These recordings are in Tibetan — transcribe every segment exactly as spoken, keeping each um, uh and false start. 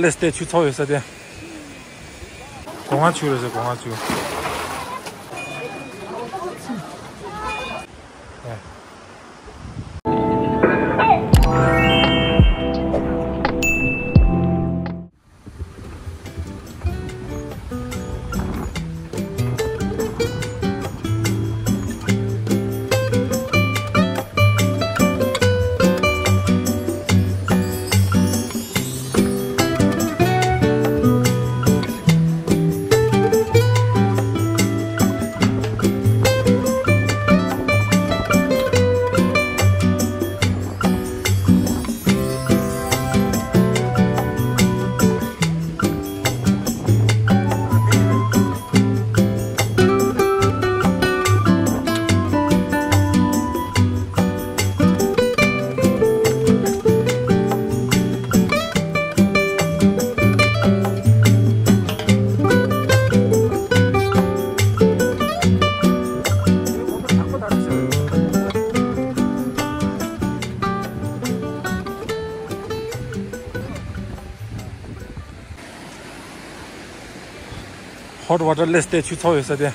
ལས་ཏེ་ཆུ་ཚོགས་ཡོད་ས་དེ། སྒོ་ང་ཆུ་རེད་ཟེར། སྒོ་ང་ཆུ། Hot water ལས་ཏེ་ཆུ་ཚོགས་ཡོད་ས་དེ། དེ་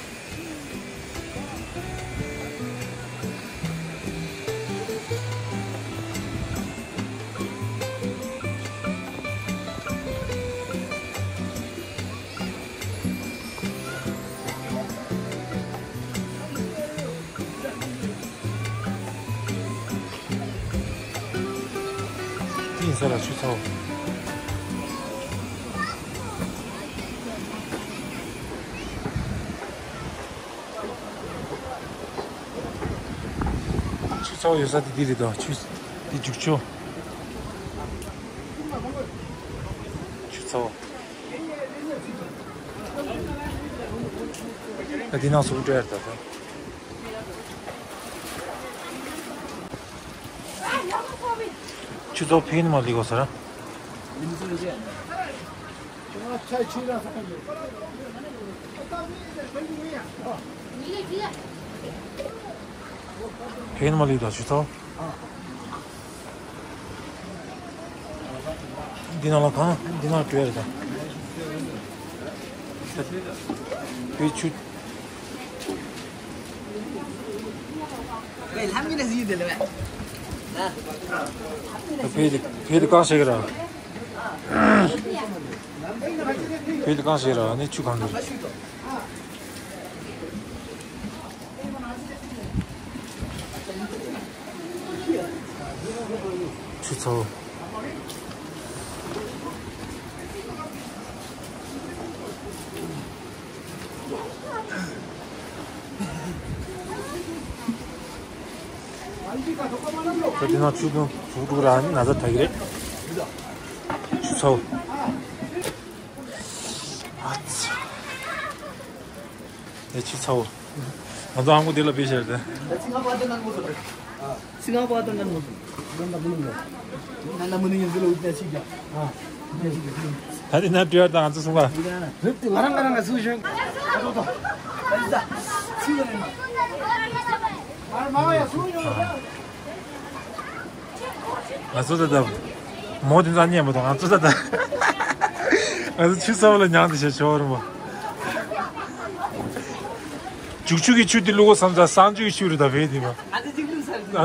ཡིན་ས་ལ་ཆུ་ཚོགས། ཆུ་ཚོགས་ཡོད་ས་དེ་འདི་རེད་དོ། ཆུ་དེ་རྒྱུག་ཆུ། ཆུ་ཚོགས། ད་འདི་ནང་སུ་འགྲོ་ཡ་རེད་ད། ཆུ་ཚོགས་ཕན་མ་ལི་གོ་ས་ར། ཕན་མ་ལི་དང་ཆུ་ཚོགས། འདི་ནང་ལ་གང་འདི་ནང་བྲོས་རེད་ད། བོད་ཆུ། བོད་དེ་བོད་དེ་གང་ཞིག་ར། བོད་དེ་གང་ཞིག་ར་ནི་ཆུ་གང་གི་རེད། ཆུ་ཚོགས། ད་དེ་ན་ཆུ་དུང་ཕུག་ཕུག་ར་ནི་ན་ཚ་ད་གི་རེད། ཆུ་ཚོགས། ཨ་ཙི། ཨེ་ཆུ་ཚ་བོ། ང་ཚོ་ཨང་གོ་དེ་ལ་བེད་ཤར་ཏེ། ད་དེ་ན་བྲེལ་བ་དང་ང་ཚོ་གསུང་ག་ང་རང་ང་རང་ང་ཚོ་བཞོན། ང་ཚོ་ད་ལྟ་མོ་དེ་ཚོ་རྙེད་མ་ཐུབ། ང་ཚོ་ད་ལྟ་ང་ཚོ་ཆུ་ཚ་བོ་ལ་མྱང་དེ་བྱས་ཆོག་རུང་བ། རྒྱུག་ཆུ་གི་ཆུ་དེ་བླུག་གོ་བསམ་ཚར། གསང་ཆུ་གི་ཆུ་རེད་ད་བས་དེ་མ། ང་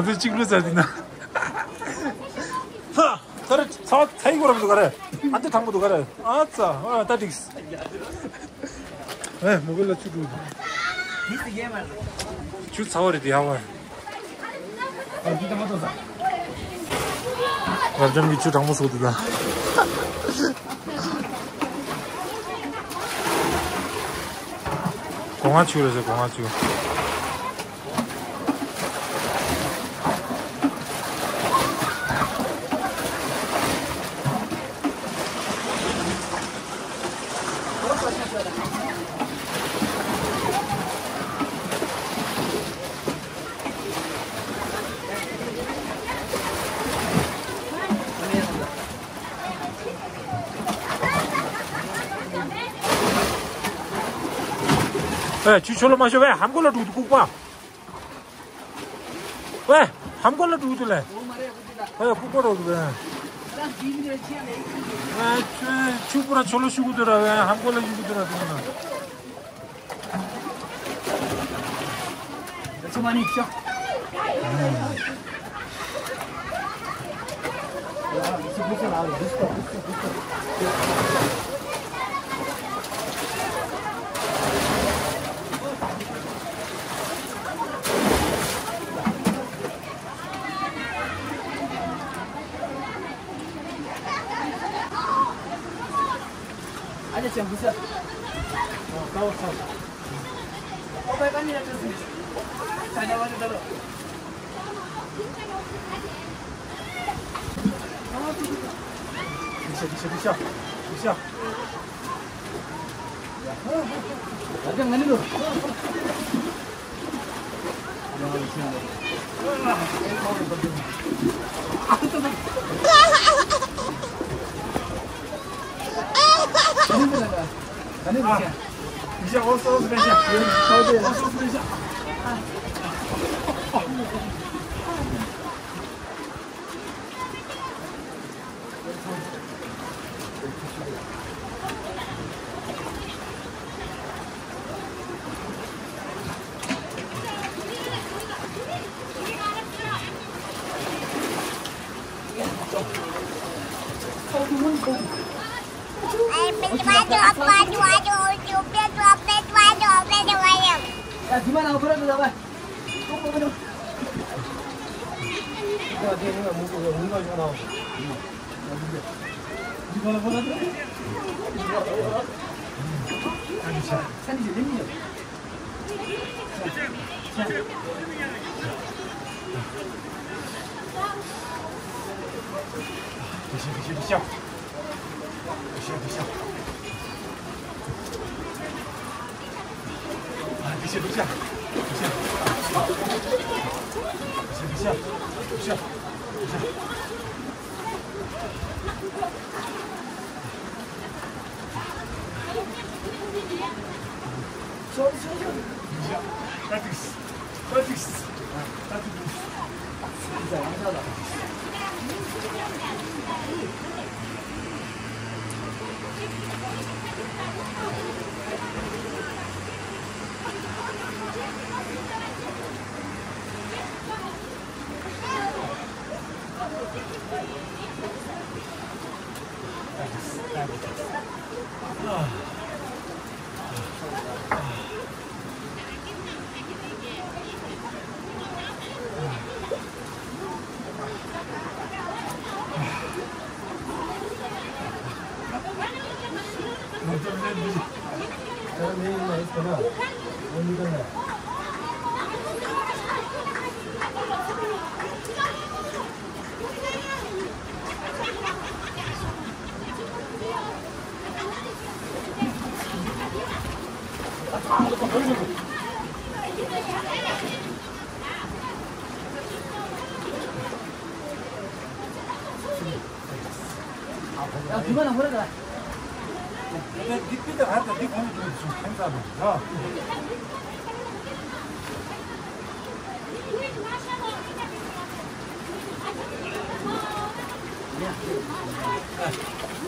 ཚོ་གཅིག་བླུག་ཚར་དེ་ན། ཚ་ཚ་རེ་ཚ་བ་ཚ་ཡི་གོ་ར་མི་འདུག་ག་རེ། ཨ་འདི་དྲང་པོ་འདུག་ག་རེ། ཨ་ཚ་ཨ་ད་འགྲིགས། ཨེ་མུ་གེ་ལ་ཆུ་འདུག་ཆུ་ཚ་བ་རེད་དེ་ཡག་པ། རབ་འབྱམས་ཀྱི་ཆུ་གྲང་མོ་བཟོ་འདུག་ད། སྒོ་ང་ཆུ་རེད་ཟེར། སྒོ་ང་ཆུ། ཨེ་ཆུ་ཆོ་ལོ་མ་ཤོ་བས་ཧམ་གོ་ལ་འགྲོ་འདུག་ལྐུགས་པ། ཝེ། ཧམ་གོ་ལ་འགྲོ་འདུག་ལེ། ཨེ་ལྐུགས་པ་འགྲོ་འདུག་ལེ། ཆུ་པུ་ར་ཆོ་ལོ་ཤུ་གུ་དུ་ར་བས་ཧམ་གོ་ལ་ཤུ་གུ་དུ་ར་དུ་ན།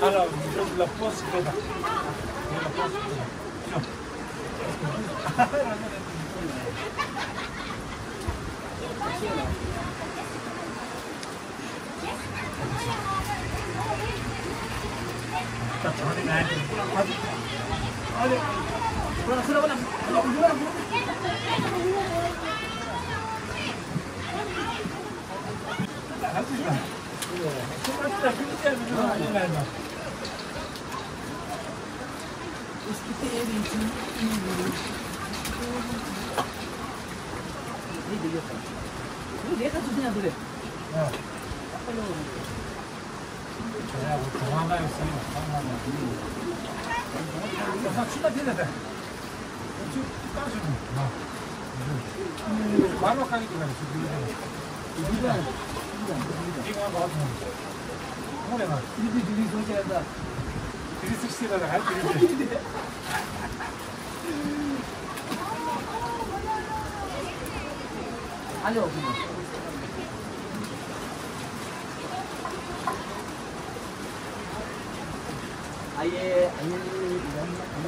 Alors, je la pose que là. Je la pose que là. Алло. ཨ་ཡེ། ཨ་ཡེ། ཨ་ཡེ།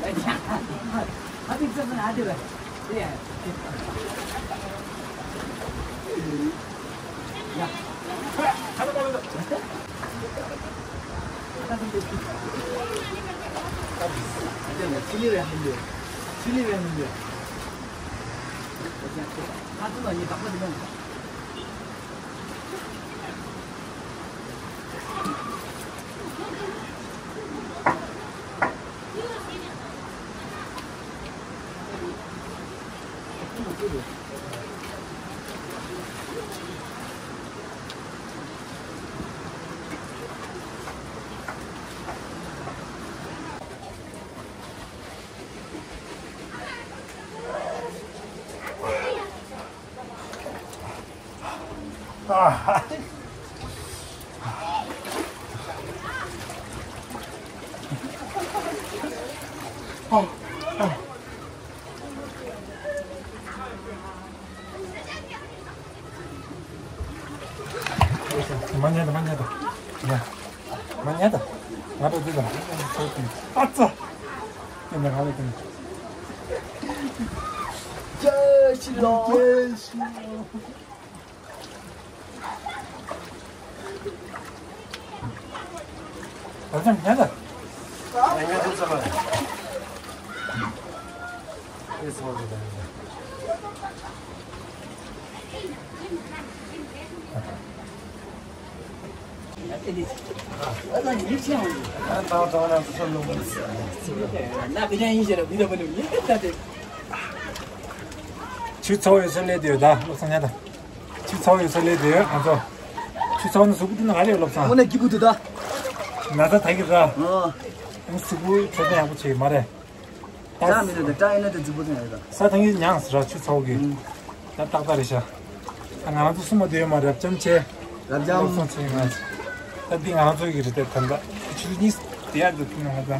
ཨ་ཡེ། ཨ་ཡེ། ཨ་ཡེ། མ་ཉལ་ད། མ་ཉལ་ད། ཡ། མ་ཉལ་ད། ང་འགྲོ་དུས་ད། ཨ་ཙི། ཡིན་ན་ག་ལེ་ཀིན། ཇེ་ཤི་ལོ། ཇེ་ཤི་ལོ། ཨ་ཙི་ཉལ་ད། ཉལ་ཉལ་ཐུབ་ས་མ་རེད། ཨེ་སོ་རེད་ད། ཆུ་ཚ་བོ་ཡོད་ས་སླེབས་དུས་ད་བློ་བཟང་ཉལ་ད། ཆུ་ཚ་བོ་ཡོད་ས་སླེབས་དུས་ང་ཚོ། ཆུ་ཚ་བོ་ནི་གཟུགས་པོ་འདི་ན་ག་རེ་ཡོད་བློ་བཟང་། དངོས་གནས་སྐྱིད་པོ་འདུག་ད། ན་ཚ་ད་གི་ར། ཨོ། ཨང་གཟུགས་པོ་འཕྲོད་བསྟེན་ཡག་པོ་བྱེད་ཀྱི་མ་རེད། ད་སྐྲ་མི་འདུག་ད། སྐྲ་ཡིན་ན་ད་རྫིག་པོ་ཐོན་ཡོད་ད། ས་ཐང་གི་མྱངས་ཟེར་ར་ཆུ་ཚ་བོ་གི། ཨང་། ད་ཏག་ཏག་རེད་ཤག་ད་ང་རང་ཚོ་སུ་མ་འདུག་ཡོད་མ་རེད། རབ་འབྱམས་ཆེ། རབ་འབྱམས། བློ་བཟང་ཆེ་ང་། ད་འདི་ང་རང་ཚོ་གི་རེད་དེ་ད་ད། ཆུ་ཚོད་གཉིས་དེ་ཡར་དུ་ཐུག་ན་ང་ད།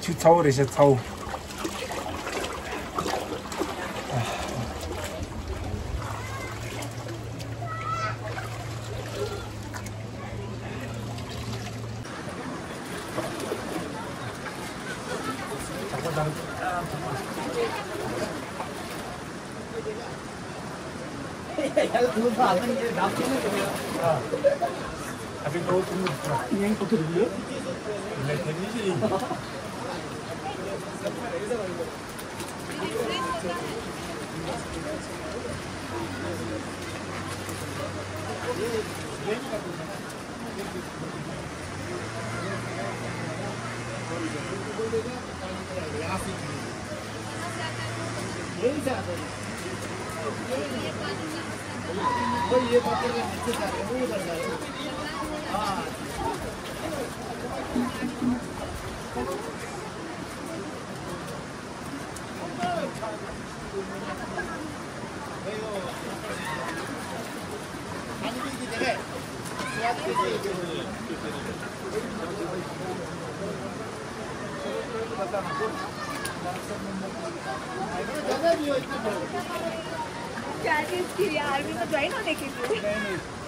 ཆུ་ཚ་བོ་རེད་ཤག་ཚ་བོ། क्या चीज़ की यार, मैं तो ज्वाइन होने के लिए।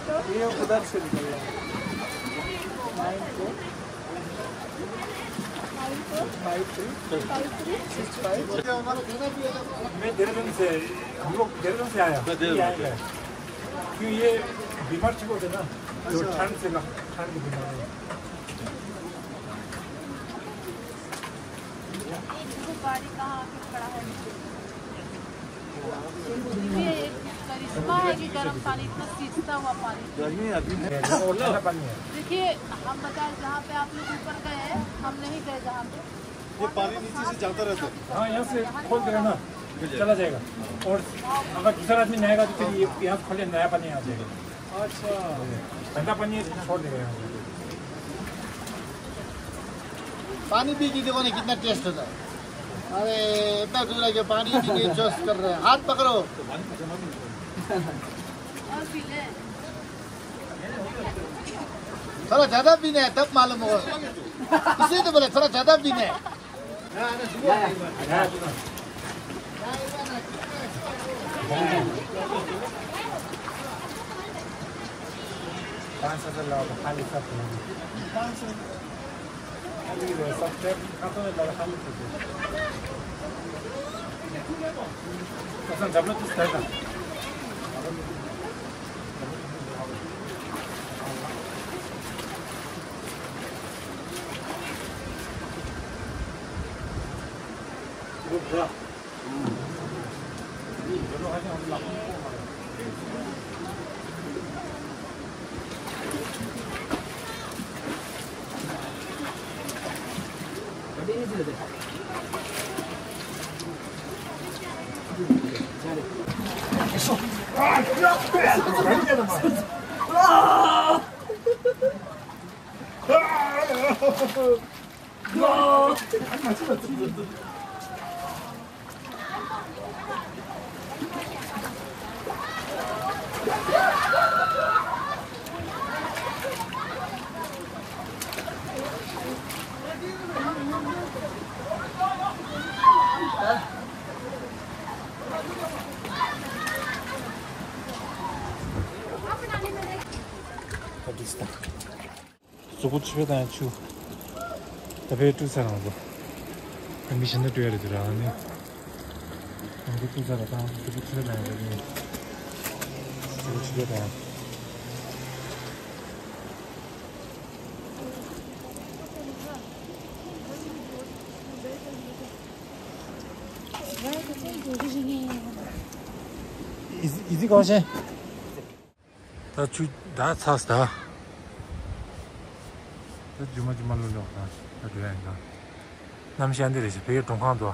तो ये उधर से निकल रहा है। मैं देहरादून से, हम लोग देहरादून से आया। मैं देहरादून से। क्यों ये बीमार ठीक हो गए ना, जो ठंड से ना, ठंड की बीमारी है। देखो पानी कहाँ आके पड़ा है। ये एक करिश्मा है कि गर्म पानी, इतना सींचता हुआ पानी। गर्मी अभी है। ठंडा पानी है। देखिए, हम बताएं, जहाँ पे आप लोग ऊपर गए हैं, हम नहीं गए जहाँ पे। ये पानी नीचे से जाता रहता है। हाँ, यहाँ से खोल देगा ना, चला जाएगा। और अगर दूसरा आदमी नहाएगा तो फिर ये यहाँ खोले, नया पानी आ जाएगा। अच्छा। ठंडा पानी है तो छोड़ देगा यहाँ। पानी पी के देखो ना कितना टेस्ट होता है। अरे, इतना दूर आके पानी पी के एंजॉय कर रहे हैं। हाथ पकड़ो। थोड़ा ज्यादा पीना है, तब मालूम होगा। སུས་དེ་བ་ལ་ཚ་ར་ཇ་དམ་དུས་ནས། གཟུགས་པོ་ཕྱི་པའི་དང་ཆུ། ད་ཕའི་ཀྲུ་ཚ་རང་བཟོ། ད་མི་གཞན་དག་ཀྲུ་ཡ་རེད་འདུག་ར་ནི། རང་གི་ཀྲུ་ཚ་ར་དང་གཟུགས་པོ་ཕྱི་པའི་དང་ཡ་རེད་ནི། གཟུགས་པོ་ཕྱི་པའི་དང་ཡ། ཨི་ཟི་ཨི་ཟི་གོ་ཤེ། ད་ཆུ་ད་ཚགས་ད། ད་ཇུ་མ་ཇུ་མ་ལོ་ལོ་ད་ད་འགྲོ་ཡ་ཡིན་ད། གནམ་གཤིས་འདི་རེད་ཤག་བོད་ཀྱི་མགྲོན་ཁང་དུ།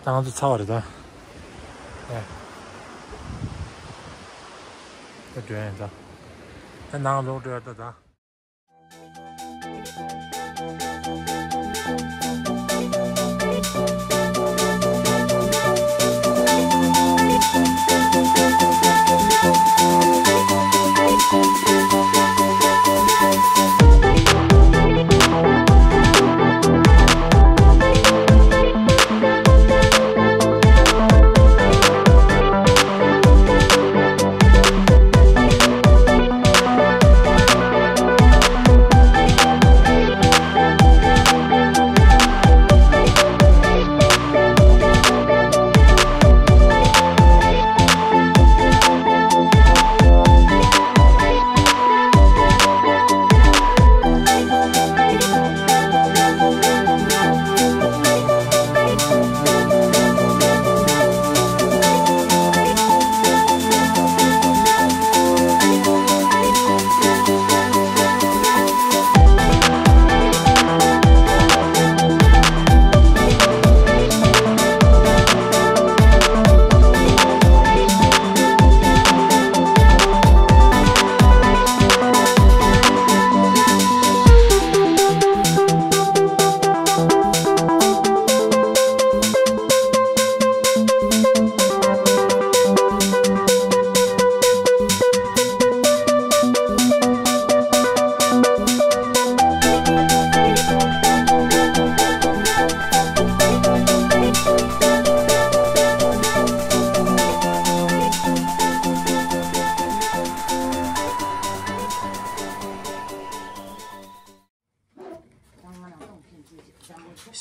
ད་ང་ཚོ་ཚ་བ་རེད་ད། ཨེ། ད་འགྲོ་ཡ་ཡིན་ད། ད་ནང་ལོག་འགྲོ་ཡ་ད་ད།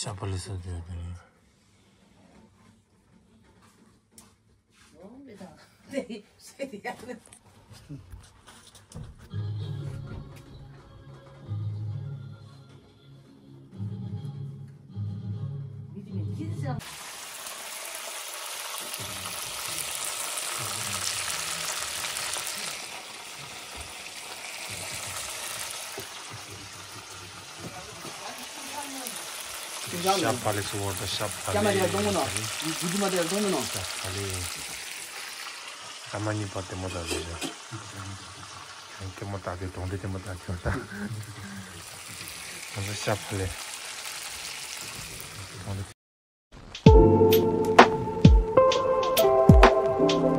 ཤ་པ་ལི་སོ་དེ་དེ་རེད། ཤ་ཕ་ལེ་སུ་བོར་ད་ཤ་ཕ་ལེ། ཀྱ་མ་དེ་ལ་གཏོང་གི་ནོ། ཡུ་ཏུ་མ་དེ་ལ་གཏོང་གི་ནོ། ཤ་ཕ་ལེ། ཀྱ་མ་གཉིས་པ་དེ་མོ་ད་རེད། ཁྱོད་ཀྱི་མོ་ད་དེ་གདོང་དེ་དེ་མོ་ད་ཁྱོད་ད། ང་ཚོ་ཤ་ཕ་ལེ། གདོང་དེ།